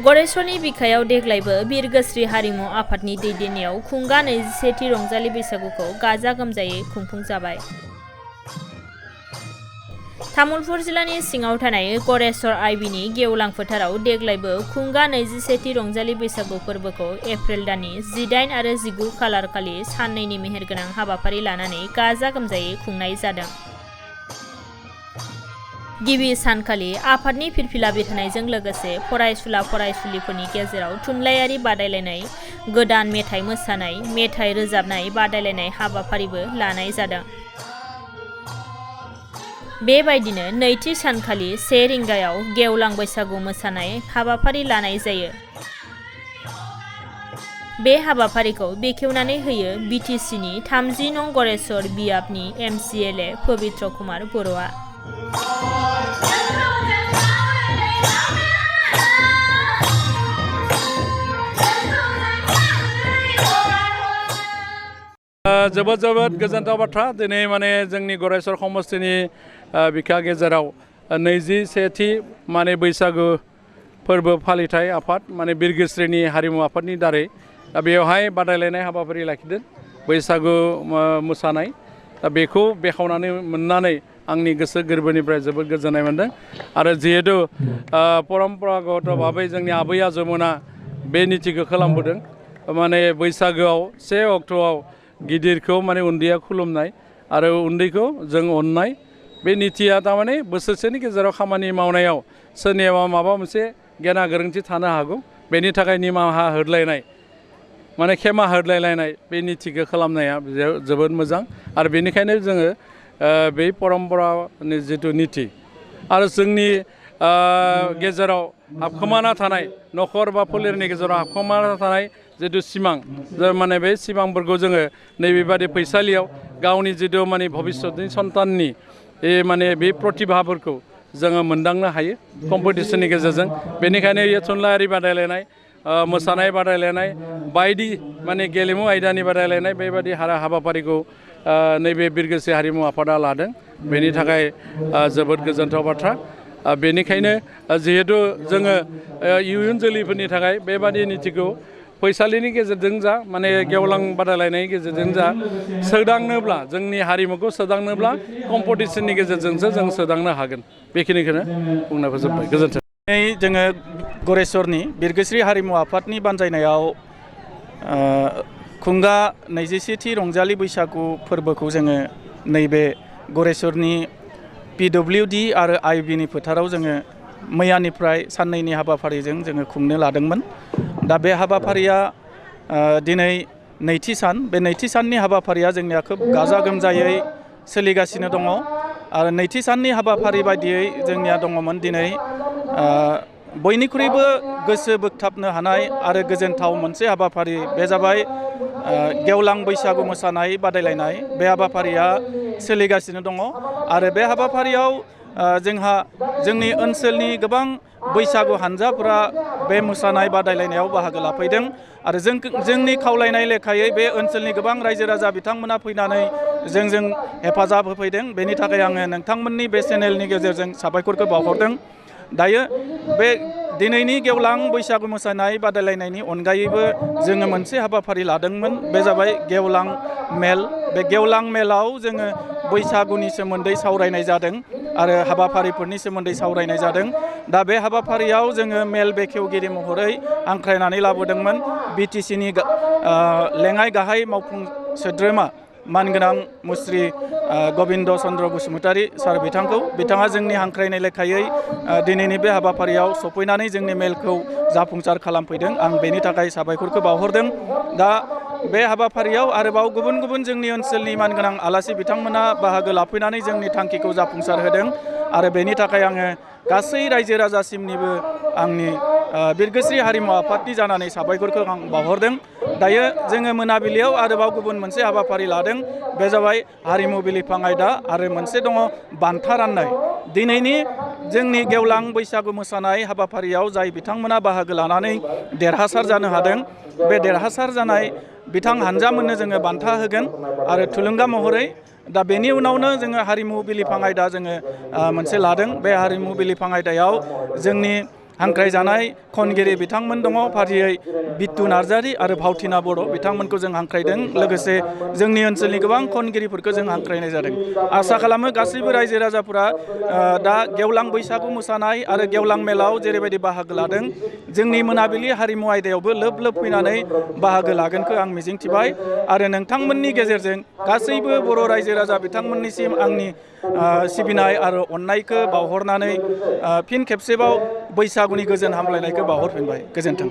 गरेस्वरनि बिखायाव देग्लायबो बिरगोस्रि हारिमु आफादनि दैदेननायाव खुंगा 21थि रंजालि बैसागुखौ गाजा गोमजायै खुंफुंजाबाय। तामुलपुर जिल्लानि सिङाव थानाय गरेस्वर आइबिनि गेवलां फोथाराव देग्लायबो खुंगा 21थि रंजालि बैसागु फोरबोखौ एप्रिल दाननि 18 आरो 19 खालार खालि साननैनि मेहेरगोनां हाबाफारि लानानै गाजा गोमजायै खुंनाय जादों। गिबि सानखालि आफादनि फिरफिला बिरहोनायजों लोगोसे फरायसुला फरायसुलिफोरनि गेजेराव थुनलाइयारि बादायलायनाय, गोदान मेथाइ मोसानाय, मेथाइ रोजाबनाय बादायलायनाय हाबाफारिबो लानाय जादों। बेबायदिनो नैथि सानखालि 1 रिंगायाव गेवलां बैसागु मोसानाय हाबाफारि लानाय जायो। बे हाबाफारिखौ बेखेवनानै होयो बिटिसिनि 30 नं गरेस्वर बियाबनि MCLA पबित्र कुमार बर'आ। जोबोद गोजोनथाव बाथ्रा दिनै माने जोंनि गरेस्वर समष्टिनि बिखा गेजेराव 21थि माने बैसागु फोरबो फालिथाय आफाद माने बिरगोस्रिनि हारिमु आफादनि दारै दा बेवहाय बादायलायनाय हाबाफारि लाखिदों बैसागु मोसानाय दा बेखौ बेखावनानै मोननानै आंनि गोसो गोरबोनिफ्राय जोबोद गोजोननाय मोनदों आरो जिहेतु परम्परागत भाबै जोंनि आबै आजौमोना बे नितिखौ खालामबोदों माने बैसागोआव 1 अक्ट'आव गिदिरखौ माने उन्दैया खुलुमनाय आरो उन्दैखौ जों अननाय बे नितिया थारमाने बोसोरसेनि गेजेराव खामानि मावनायाव सोरनियाबा माबा मोनसे गेना गोरोन्थि थानो हागौ बेनि थाखाय निमाहा होलायनाय माने खेमा होलायलायनाय बे नितिखौ खालामनाया जोबोद मोजां आरो बेनिखायनो जोङो बे परम्परानि जिथु निति आरो जोंनि गेजेराव हाबखोमाना थानाय नखर बा फोलेरनि गेजेराव हाबखोमाना थानाय जिथु सिमां माने बे सिमांफोरखौ जोङो नैबेबादि फैसालियाव गावनि जिथु माने भबिष्यतनि सन्ताननि माने बे प्रतिभाफोरखौ जोङो मोनदांनो हायो कम्पिटिसननि गेजेरजों बेनिखायनो थुनलाइयारि बादायलायनाय मोसानाय बादायलायनाय बायदि माने गेलेमु आयदानि बादायलायनाय बेबायदि हाबाफारिखौ नैबे बिरगोस्रि हारिमु आफादा लादों बेनि थाखाय जोबोद गोजोनथाव बाथ्रा बेनिखायनो जिहेतु जोङो इयुन जोलैफोरनि थाखाय बेबादि नितिखौ फैसालिनि गेजेरजों जा माने गेवलां बादायलायनायनि गेजेरजों जा सोदांनोब्ला जोंनि हारिमुखौ सोदांनोब्ला कम्पिटिसननि गेजेरजोंसो जों सोदांनो हागोन बेखिनिखौनो बुंना फोजोबबाय गोजोन्थों। जोङो गरेस्वरनि बिरगोस्रि हारिमु आफादनि बानजायनायाव खुंगा 21थि रंजालि बैसागु फोरबोखौ जोङो नैबे गरेस्वरनि PWD आरो IBनि फोथाराव जोङो मैयानिफ्राय साननैनि हाबाफारिजों जोङो खुंनो लादोंमोन। दा बे हाबाफारिया दिनै नैथि सान बे नैथि साननि हाबाफारिया जोंनिया खोब गाजा गोमजायै सोलिगासिनो दङ आरो नैथि साननि हाबाफारि बायदियै जोंनिया दङमोन दिनै बयनिख्रुइबो गोसो बोगथाबनो हानाय आरो गोजोनथाव मोनसे हाबाफारि बे जाबाय गेवलां बैसागु मोसानाय बादायलायनाय बे हाबाफारिया सोलिगासिनो दङ आरो बे हाबाफारियाव जोंहा जोंनि ओनसोलनि गोबां बैसागु हानजाफोरा बे मोसानाय बादायलायनायाव बाहागो लाफैदों आरो जोंनि खावलायनाय लेखायै बे ओनसोलनि गोबां रायजो राजा बिथांमोना फैनानै जोंजों हेफाजाब होफैदों बेनि थाखाय आङो नोंथांमोननि बे चेनेलनि गेजेरजों साबायखरखौ बावहरदों। दायो बे दिनैनि गेवलां बैसागु मोसानाय बादायलायनायनि अनगायैबो जोङो मोनसे हाबाफारि लादोंमोन बे जाबाय गेवलां मेल बे गेवलां मेलाव जोङो बैसागुनि सोमोन्दै सावरायनाय जादों आरो हाबाफारिफोरनि सोमोन्दै सावरायनाय जादों। दा बे हाबाफारियाव जोङो मेल बेखेवगिरि महरै हांख्रायनानै लाबोदोंमोन बिटिसिनि लेङाइ गाहाय मावफुं सोद्रोमा मानगोनां मुस्रि गबिन्द चन्द्र बसुमतारी सार बिथाङा जोंनि हांख्रायनाय लेखायै दिनैनि बे हाबाफारियाव सफैनानै जोंनि मेलखौ जाफुंसार खालामफैदों आं बेनि थाखाय साबायखरखौ बावहरदों। दा बे हाबाफारियाव आरोबाव गुबुन गुबुन जोंनि ओनसोलनि मानगोनां आलासि बिथांमोना बाहागो लाफैनानै जोंनि थांखिखौ जाफुंसार होदों आरो बेनि थाखाय आङो गासै रायजो राजासिमनिबो आंनि बिरगोस्रि हारिमु आफादनि जानानै साबायखरखौ आं बावहरदों। दायो जोङो मोनाबिलियाव आरोबाव गुबुन मोनसे हाबाफारि लादों बे जाबाय हारिमु बिलिफां आयदा आरो मोनसे दङ बान्था राननाय। दिनैनि जोंनि गेवलां बैसागु मोसानाय हाबाफारियाव जाय बिथांमोना बाहागो लानानै देरहासार जानो हादों बे देरहासार जानाय बिथां हानजामोननो जोङो बान्था होगोन आरो थुलुंगा महरै दा बेनि उनावनो जोङो हारिमु बिलिफां आयदा जोङो मोनसे लादों। बे हारिमु बिलिफां आयदायाव जोंनि हांख्रायजानाय खनगिरि बिथांमोन दङ फारियै बिट्टु नार्जारि आरो भावथिना बर' बिथांमोनखौ जों हांख्रायदों। लोगोसे जोंनि ओनसोलनि गोबां खनगिरिफोरखौ जों हांख्रायनाय जादों। आसा खालामो गासैबो रायजो राजाफोरा दा गेवलां बैसागु मोसानाय आरो गेवलां मेलाव जेरैबायदि बाहागो लादों जोंनि मोनाबिलि हारिमु आयदायावबो लोब लोब फैनानै बाहागो लागोनखौ आं मिजिंथिबाय आरो नोंथांमोननि गेजेरजों गासैबो बर' रायजो राजा बिथांमोननिसिम आंनि सिबिनाय आरो अननायखौ बावहरनानै फिन खेबसेबाव बैसागुनि गोजोन हामलायनायखौ बावहरफिनबाय। गोजोन्थों।